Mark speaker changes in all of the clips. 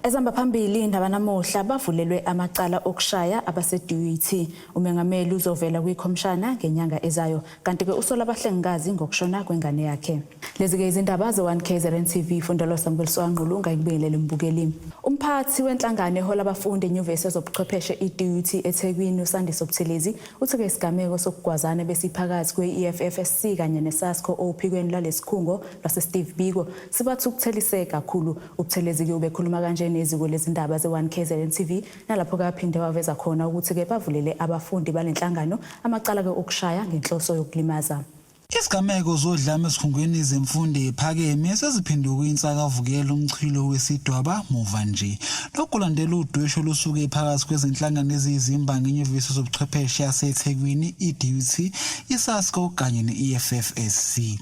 Speaker 1: Ezihamba phambili indaba namuhla, bavulelwe amacala okushaya abase-DUT. Umengameli uzovela kwikhomishana ngenyanga ezayo, kanti-ke usola abahlengikazi ngokushona kwengane yakhe. Lezi-ke izindaba ze-1 KZN TV, Fundelo Samkeliswa Ngqulunga ikubingelele mbukeli. Umphathi wenhlangano ehola abafundi enyuvesi yezobuchwepheshe i-DUT eThekwini, uSandiso Buthelezi, uthi-ke isigameko sokugwazana besiphakathi kwe-EFFSC kanye neSASCO ophikweni lwalesikhungo lwase-Steve Biko sibathukuthelise kakhulu. UButhelezi-ke ubekhuluma kanje neziko lezindaba ze-1 KZN TV, nalapho-ke aphinde waveza khona ukuthi-ke bavulele abafundi balenhlangano amacala-ke okushaya ngenhloso yokulimaza.
Speaker 2: Izigameko zodlame ezikhungweni zemfundo ephakeme seziphenduke insakavukela umchilo wesidwaba muva nje. Lokhu kulandela udweshu olusuke phakathi kwezinhlangano eziyizimbangi eNyuvesi yezobuchwepheshe yaseThekwini, i-DUT, i-SASCO kanye ne-EFFSC.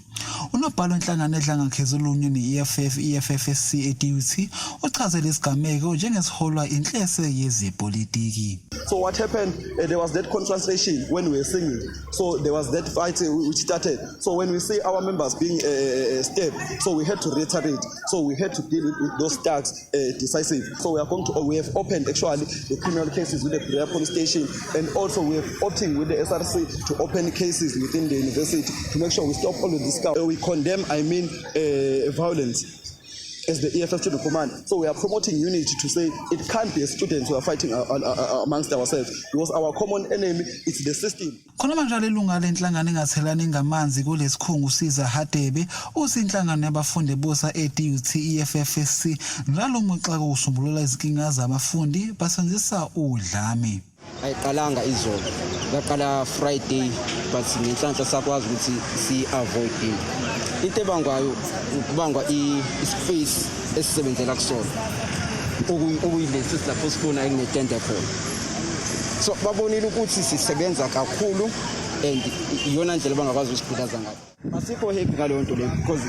Speaker 2: Unobhala wenhlangano edlangakhezulunye ne-EFF, EFFSC e-DUT, uchaze lesigameko njengesiholwa inhlese yezepolitiki.
Speaker 3: So what happened, there was that confrontation when we were singing. So there was that fight which started. So when we see our members being stabbed, so we had to reiterate. So we had to deal with those thugs decisive. So we are going to, we have opened actually the criminal cases with the Berea police station, and also we have opting with the SRC to open cases within the university to make sure we stop all of this stuff. We condemn, I mean, violence as the EFF Student Command. So we are promoting unity to say it can't be students who are fighting amongst ourselves, because our common enemy is the system.
Speaker 2: Khona manjalo, ilunga lenhlangano engathelani ngamanzi kulesikhungo, Siza Hadebe, uthi inhlangano yabafundi ebusa e-DUT, EFFSC, njalo uma uxaka usombulula izinkinga zabafundi basebenzisa udlame.
Speaker 4: Ayiqalanga izolo, yaqala Friday, but ngenhlanhla sakwazi ukuthi si-avoid into ebangwayo. Kubangwa i-space esisebenzela kusona, okuyilesi lapho sifuna ekunetende khona. So babonile ukuthi sisebenza kakhulu and iyona ndlela bangakwazi ukusigqilaza ngayo. Asikho happy ngaleyo nto leyo because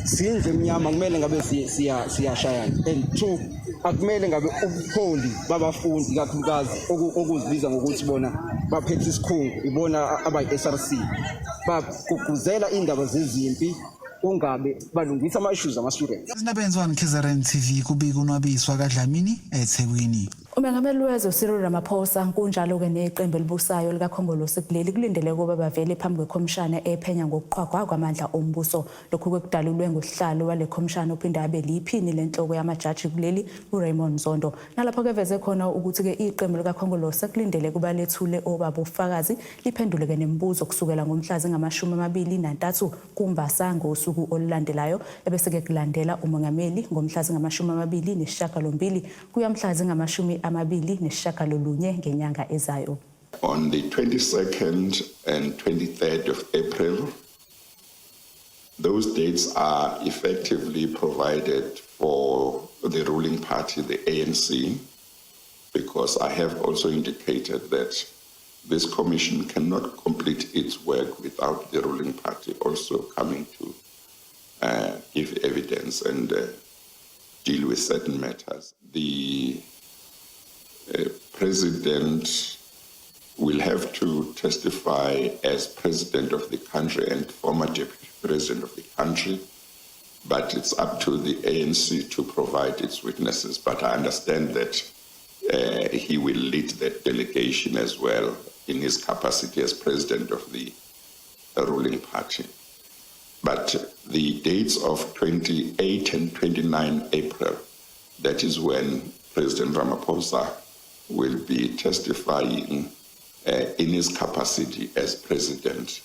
Speaker 4: sindlu emnyama, kumele ngabe siyashayana. And two, akumele ngabe ubuholi babafundi, ikakhulukazi okuzibiza ngokuthi bona baphethe isikhungo, ibona abayi-SRC, bagqugquzela iy'ndaba zezimpi kungabe balungisa ama-issues ama-students.
Speaker 2: Izindaba enziwa KZN TV, kubika uNwabiswa kaDlamini eThekwini.
Speaker 1: Umengameli wezwe Cyril Ramaphosa kunjalo-ke neqembu elibusayo likaKhongolose kuleli kulindeleke ukuba bavele phambi kwekhomishana ephenya ngokuqhwagwa kwamandla ombuso. Lokhu kwekudalulwe ngusihlalo wale khomishana ophinde abe liphini lenhloko yamajaji kuleli, uRaymond Zondo. Nalapho keveze khona ukuthi-ke iqembu likaKhongolose kulindele ukuba lethule obabo ubufakazi, liphenduleke nemibuzo kusukela ngomhla zingama-23 kuMbasa, ngosuku olulandelayo, ebese-ke kulandela umongameli ngomhla zingama-28 kuya mhla zingama-29 ngenyanga ezayo.
Speaker 5: On the 22nd and 23rd of April, those dates are effectively provided for the ruling party, the ANC, because I have also indicated that this commission cannot complete its work without the ruling party also coming to give evidence and deal with certain matters. The president will have to testify as president of the country and former deputy president of the country, but it's up to the ANC to provide its witnesses. But I understand that he will lead that delegation as well in his capacity as president of the ruling party. But the dates of 28 and 29 April, that is when President Ramaphosa will be testifying in his capacity as president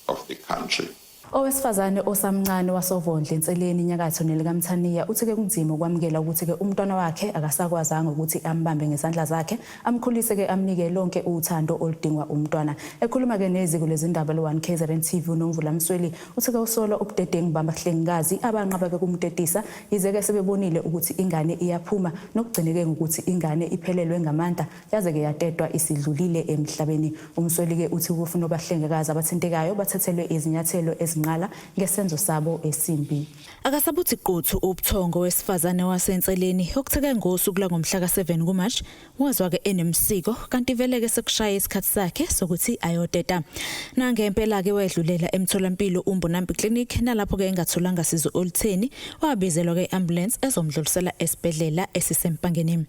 Speaker 5: of the country.
Speaker 1: Owesifazane osamncane wasoVondle Nseleni, inyakatho nelikaMthaniya, uthi-ke kunzima ukwamukela ukuthi-ke umntwana wakhe akasakwazanga ukuthi ambambe ngezandla zakhe, amkhulise-ke, amnike lonke uthando oludingwa umntwana. Ekhuluma-ke neziko lezindaba le-1 KZN TV, uNomvula Msweli uthi-ke usola ubudedengu babahlengikazi abanqaba-ke kumtetisa, yize-ke sebebonile ukuthi ingane iyaphuma, nokugcineke ngokuthi ingane iphelelwe ngamandla yaze-ke yatetwa isidlulile emhlabeni. UMsweli-ke uthi kufuna abahlengikazi abathintekayo bathathelwe izinyathelo. ezinqala ngesenzo sabo esimbi. Akasabuthi quthu ubuthongo wesifazane waseNseleni okutheke ngosuku langomhla ka-7 kuMarch wazwa-ke enemsiko kanti vele-ke sekushaye isikhathi sakhe sokuthi ayoteta. Nangempela-ke wedlulela emtholampilo uMbonambi Clinic nalapho-ke engatholanga sizo olutheni wabizelwa-ke i-ambulance ezomdlulisela esibhedlela esiseMpangeni.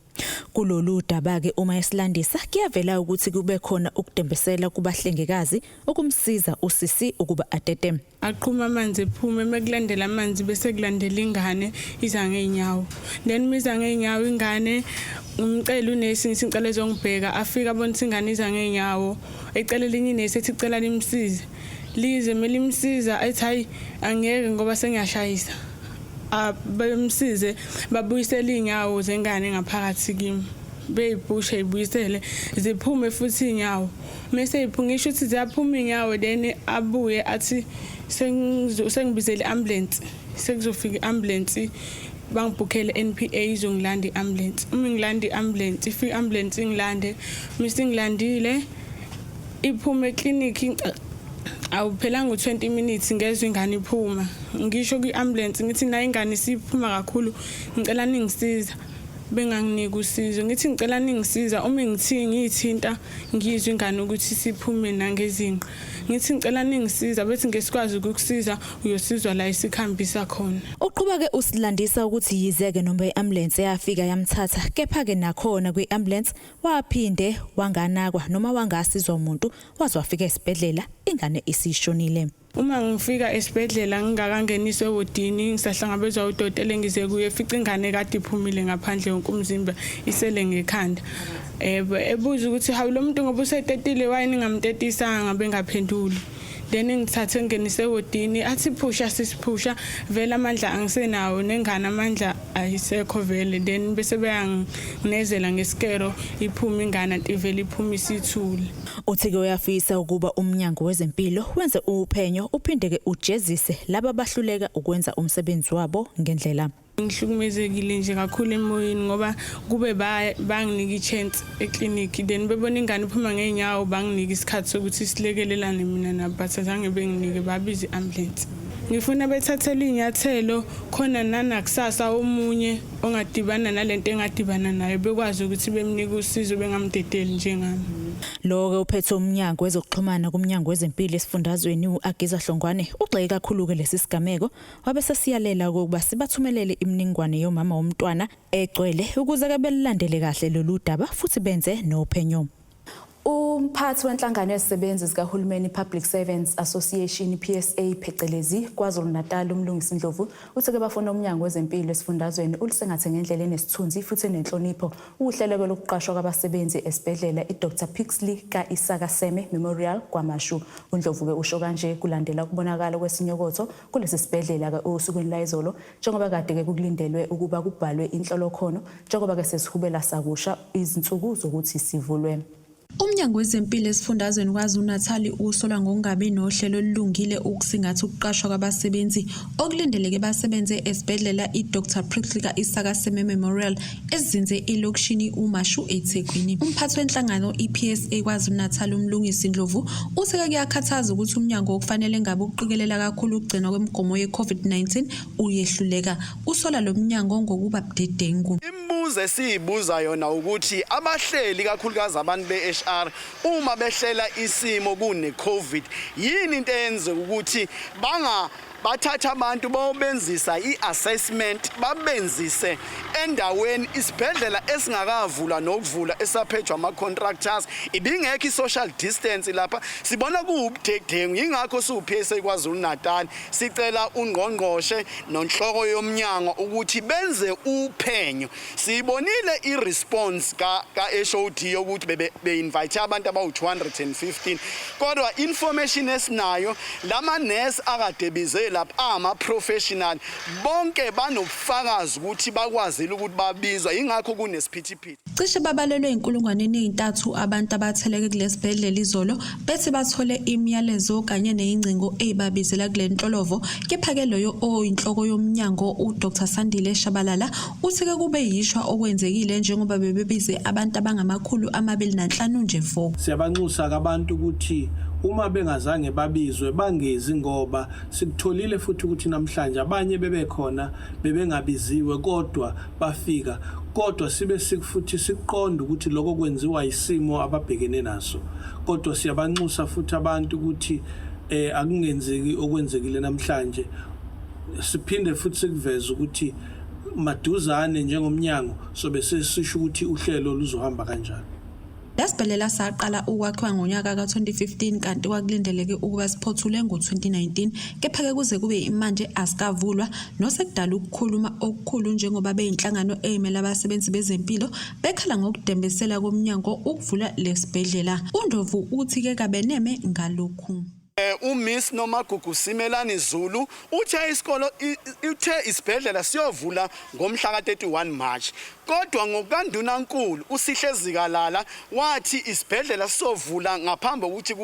Speaker 1: Kulolu daba-ke uma esilandisa kuyavela ukuthi kube khona ukudembesela kubahlengikazi ukumsiza usisi ukuba atete.
Speaker 6: Aqhuma amanzi ephume, mekulandela amanzi bese kulandela ingane iza ngeenyawo. Then miza ngeenyawo ingane, ngimcela unesi, ngithi ngicela ezongibheka, afike abone ukuthi ingane iza ngeenyawo, ecela elinye inesi ethi cela limsize, lize melimsiza ethi hayi angeke ngoba sengiyashayisa, bemsize babuyisele iy'nyawo zengane ngaphakathi kimi, beyipushe ibuyisele ziphume futhi iy'nyawo. Mese ngisho ukuthi ziyaphuma iy'nyawo, then abuye athi sengibizele i-ambulance, sekuzofika i-ambulance, bangibhukhele NPA izongilanda i-ambulance. Uma ingilanda i-ambulance, ifike i-ambulance ingilande, mase ingilandile iphume eklinikhi, awuphelanga u-20 minutes ngezwe ingane iphuma. Ngisho kwi-ambulance ngithi nayo ingane isiphuma kakhulu, ngicela ningisiza, benganginiki usizo. Ngithi ngicela ningisiza, uma ngithi ngiyithinta ngizwe ingane ukuthi siphume nangezinqa, ngithi ngicela ningisiza, bethi ngesikwazi ukukusiza, uyosizwa la isikhambisa khona.
Speaker 1: Uqhuba-ke usilandisa ukuthi yize-ke noma i-ambulance yafika yamthatha, kepha-ke nakhona kwi-ambulance waphinde wanganakwa noma wangasizwa umuntu, waze wafika esibhedlela ingane isishonile.
Speaker 6: Uma ngifika esibhedlela ngingakangeniswa ewodini, ngisahlangabezwa udokotela engize kuye, fica ingane kade iphumile ngaphandle yonke umzimba isele ngekhanda. Ebuza ukuthi hawu lo muntu ngoba usetetile why ningamtetisanga, bengaphenduli. Then ngithathe ngingenise ewodini, athi phusha sisiphusha, vele amandla angisenawo nengane amandla ayisekho vele. Then bese beyanginezela ngesikero, iphume ingane anti vele iphume isithule.
Speaker 1: Uthi-ke uyafisa ukuba umnyango wezempilo wenze uphenyo uphinde-ke ujezise laba abahluleka ukwenza umsebenzi wabo ngendlela.
Speaker 6: Ngihlukumezekile nje kakhulu emoyeni ngoba kube banginika i-chance eklinikhi, then bebona ingane iphuma ngey'nyawo, banginika isikhathi sokuthi silekelelane mina nabo, but azange benginike, babiza i-ambulance. Ngifuna bethathelwe iy'nyathelo khona nanakusasa omunye ongadibana nalento engadibana nayo bekwazi ukuthi bemnike usizo, bengamdedeli njengami.
Speaker 1: Lo-ke uphethe umnyango wezokuxhumana kumnyango wezempilo esifundazweni u-Agiza Hlongwane ugxeke kakhulu-ke lesi sigameko, wabe sesiyalela ukuba sibathumelele imininingwane yomama womntwana egcwele ukuze-ke belilandele kahle lolu daba futhi benze nophenyo. Umphathi wenhlangano yezisebenzi zikahulumeni Public Servants Association PSA phecelezi KwaZulu-Natal uMlungisi Ndlovu uthi-ke bafuna umnyango wezempilo esifundazweni ulisengathe ngendlela enesithunzi futhi enenhlonipho uhlelo lokuqashwa kwabasebenzi esibhedlela iDr Pixley ka-Isaka Seme Memorial KwaMashu. UNdlovu-ke usho kanje kulandela ukubonakala kwesinyokotho kulesi sibhedlela-ke osukwini lwayizolo njengoba kade-ke kulindelwe ukuba kubhalwe inhlolokhono njengoba-ke sesihubela sakusha izinsuku zokuthi sivulwe.
Speaker 7: Umnyango wezempilo esifundazweni KwaZulu-Natal usolwa ngokungabi nohlelo olulungile ukusingatha ukuqashwa kwabasebenzi okulindeleke basebenze esibhedlela iDr Pixley ka-Isaka Seme Memorial ezinze elokishini uMashu eThekwini. Umphathi wenhlangano iPSA KwaZulu-Natal uMlungisi Ndlovu uthe kuyakhathaza ukuthi umnyango okufanele ngabe uqikelela kakhulu ukugcinwa kwemigomo ye-COVID-19 uyehluleka. Usola lo mnyango ngokuba budedengu.
Speaker 8: Imibuzo esiyibuza yona ukuthi abahleli kakhulukazi abantu be-HR uma behlela isimo kune-COVID, yini into eyenza ukuthi banga bathatha abantu bayobenzisa i-assessment, babenzise endaweni isibhedlela esingakavulwa nokuvula esaphethwe ama-contractors, ibingekho i-social distance lapha, sibona kuwubudedengu. Yingakho siwu-PSA KwaZulu Natal sicela ungqongqoshe nonhloko yomnyango ukuthi benze uphenyo. Siyibonile i-response ka-HOD yokuthi be-invite abantu abawu-215, kodwa information esinayo lama nurse akade bize lapha ama-professional bonke banobufakazi ukuthi bakwazile ukuthi babizwa, yingakho kunesiphithiphithi.
Speaker 7: Cishe babalelwe 3,000 abantu abatheleke kulesibhedlela izolo bethi bathole imiyalezo kanye nezingcingo ezibabizela kule nhlolovo. Kepha-ke loyo oyinhloko yomnyango uDr Sandile Shabalala uthi-ke kube yishwa okwenzekile njengoba bebebize abantu abangama-205 nje vo.
Speaker 9: Siyabanxusa abantu ukuthi Uma bengazange babizwe bangezi ngoba sikutholile futhi ukuthi namhlanje abanye bebekhona bebengabiziwe kodwa bafika kodwa sibe futhi sikuqonda ukuthi lokho kwenziwa isimo ababhekene naso kodwa siyabanxusa futhi abantu ukuthi eh akungenzeki okwenzekile namhlanje siphinde futhi sikuveze ukuthi maduzane njengomnyango sobe sesisho ukuthi uhlelo luzohamba kanjani.
Speaker 7: Lesibhedlela saqala ukwakhiwa ngonyaka ka-2015 kanti kwakulindeleke ukuba siphothulwe ngo-2019 kepha-ke kuze kube imanje asikavulwa nosekudala ukukhuluma okukhulu njengoba beyinhlangano eyimele abasebenzi bezempilo bekhala ngokudembesela komnyango ukuvula lesibhedlela. UNdlovu uthi-ke kabeneme ngalokhu.
Speaker 8: UMiss Nomagugu Simelani Zulu uthe isikolo uthe isibhedlela siyovula ngomhla ka-31 March kodwa ngokukandunankulu uSihle Zikalala wathi isibhedlela sizovula ngaphambi kokuthi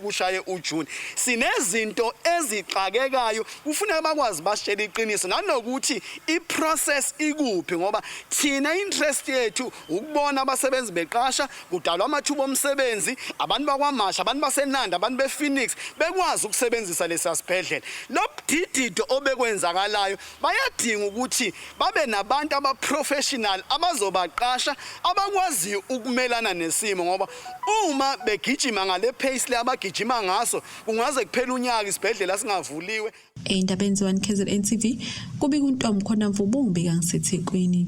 Speaker 8: kushaye uJune. Sinezinto ezixakekayo kufuneka bakwazi basitshele iqiniso nanokuthi i-process ikuphi ngoba thina interest yethu ukubona abasebenzi beqasha kudalwa amathuba omsebenzi abantu bakwaMashu abantu baseNanda abantu bePhoenix bekwazi ukusebenzisa lesa sibhedlela. Lo budidido obekwenzakalayo bayadinga ukuthi babe nabantu abaprofessional abazobaqasha abakwaziyo ukumelana nesimo ngoba uma begijima ngale pace le abagijima ngaso kungaze kuphela unyaka isibhedlela singavuliwe.
Speaker 7: Ey'ndabeni ze-1 KZN TV kubika uNtombi khona Mvubu ngibika ngiseThekwini.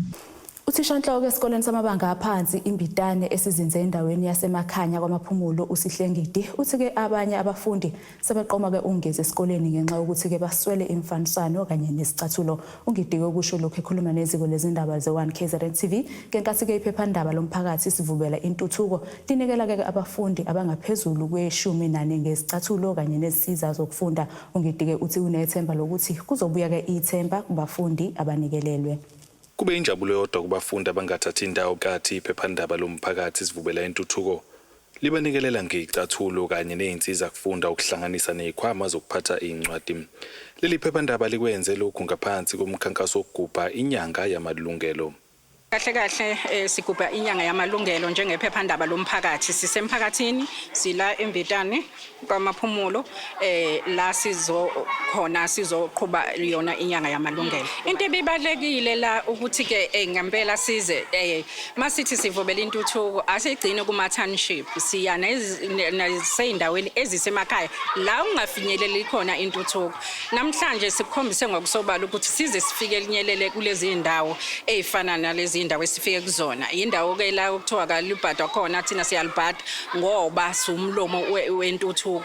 Speaker 1: Uthishanhloko esikoleni samabanga aphansi iMbitane esizinze endaweni yaseMakhanya kwaMaphumulo uSihlengidi uthi-ke abanye abafundi sebeqoma-ke ukungezi esikoleni ngenxa yokuthi-ke baswele imfaniswano kanye nezicathulo. UNgidi-ke ukusho lokhu ekhuluma neziko lezindaba ze-1 KZN TV ngenkathi-ke iphephandaba lomphakathi sivubela intuthuko linikela-ke abafundi abangaphezulu kwe-14 ngezicathulo kanye nezinsiza zokufunda. UNgidi-ke uthi unethemba lokuthi kuzobuya-ke ithemba kubafundi abanikelelwe.
Speaker 10: Kube injabulo yodwa kubafundi abangathathi indawo kathi iphephandaba lomphakathi sivubela intuthuko libanikelela ngezicathulo kanye nezinsiza kufunda ukuhlanganisa nezikhwama zokuphatha izincwadi. Leli phephandaba likwenze lokhu ngaphansi komkhankaso wokugubha inyanga yamalungelo.
Speaker 11: Kahle kahle sigubha inyanga yamalungelo njengephephandaba lomphakathi. Sisemphakathini sila eMbitane kwaMaphumulo la sizo khona sizoqhuba yona inyanga yamalungelo. Into ebibalekile la ukuthi ke ngempela size masithi sivubela intuthuko asigcine kuma township siya naseyindaweni ezisemakhaya la ungafinyeleli khona intuthuko. Namhlanje sikukhombise ngokusobala ukuthi size sifike linyelele kulezi indawo ezifana nalezi indawo esifike kuzona. Indawo ke la okuthiwa kalibhadwa khona thina siyalibhada ngoba sumlomo wentuthuko.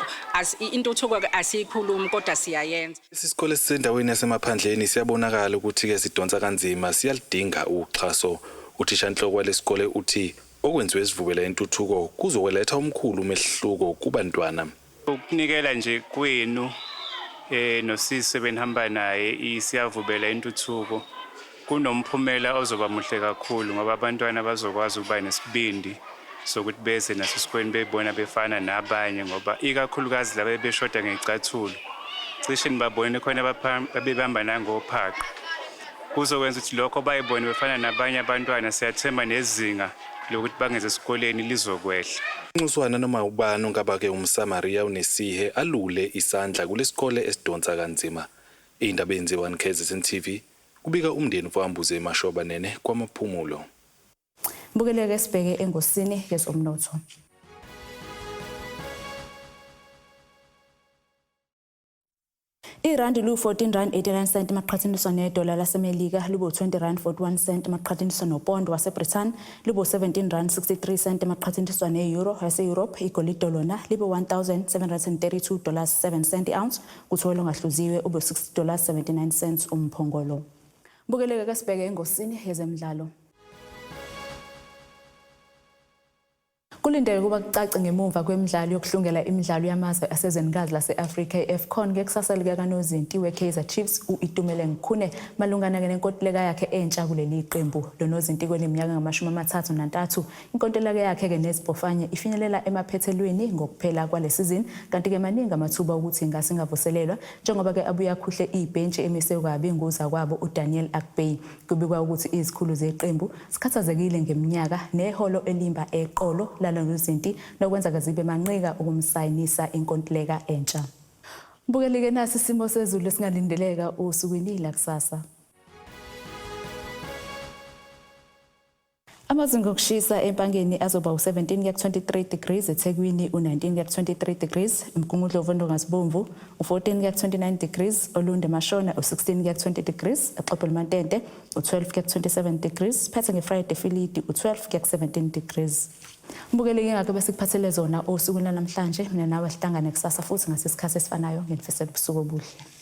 Speaker 11: Intuthuko ke asiyikhulumi kodwa siyayenza.
Speaker 10: Isikole sisendaweni yasemaphandleni siyabonakala ukuthi ke sidonsa kanzima siyalidinga uxhaso. Uthishanhloko walesikole uthi okwenziwe sivubela intuthuko kuzokweletha omkhulu umehluko kubantwana.
Speaker 12: Ukunikela nje kwenu nosisi benihamba naye isiyavubela intuthuko kunomphumela ozoba muhle kakhulu ngoba abantwana bazokwazi ukuba nesibindi sokuthi beze nasesikoleni bebona befana nabanye ngoba ikakhulukazi laba beshoda ngecathulo cishe nibabone khona babebamba nangophaqa kuzokwenza ukuthi lokho bayibone befana nabanye abantwana. Siyathemba nezinga lokuthi bangeze esikoleni lizokwehla.
Speaker 10: Nxuswana noma ubani ongaba ke umSamaria unesihe alule isandla kulesikole esidonsa kanzima. Indaba enziwa 1 KZN TV kubika umndeni wambuze eMashoba Nene kwaMaphumulo.
Speaker 1: Bukeleke sibheke engosini yezomnotho. Irandi lu-14 rand 89 cent maqhathaniswa nedola laseMelika libo 20 rand 41 cent maqhathaniswa nopondo waseBritain libo 17 rand 63 cent maqhathaniswa ne-euro yase-Europe. Igolide lona libe $1732.7 cent i-ounce kuthiwa ongahluziwe ube $60.79 cents umphongolo. Bukeleke ke sibheke engosini yezemidlalo. Kulindeleke ukuba kucace ngemuva kwemidlalo yokuhlungela imidlalo yamazwe asezwenikazi lase-Afrika i-AFCON ngekusasa likanozinti we-Kaizer Chiefs u-Itumeleng Khune malungana-ke nenkontileka yakhe entsha kuleli qembu. Lo nozinti kweneminyaka engama-33 inkontileka yakhe-ke nezibhofanye ifinyelela emaphethelweni ngokuphela kwale sizini kanti-ke maningi amathuba okuthi ingase ingavuselelwa njengoba-ke abuye akhuhle ibhentshi emise kabi nguzakwabo uDaniel Akpeyi. Kubikwa ukuthi izikhulu zeqembu sikhathazekile ngeminyaka neholo elimba eqolo lalo nozinti nokwenza kazibe manqika ukumsayinisa inkontileka entsha. Mbukelike nasi isimo sezulu esingalindeleka osukwini lakusasa. Amazinga okushisa eMpangeni azoba u-17 kuya ku-23 degrees, eThekwini u-19 kuya ku-23 degrees, eMgungundlovu oNdongazibomvu u-14 kuya ku-29 degrees, Olundi eMashona u-16 kuya ku-20 degrees, eXobho u-12 kuya ku-27 degrees, phethe ngeFriday Filidi u-12 kuya ku-17 degrees. Mbukeli ngingake besikuphathele zona osukwini lanamhlanje, mina nawe sihlangane kusasa futhi ngasesikhathi esifanayo, nginifisela ubusuku obuhle.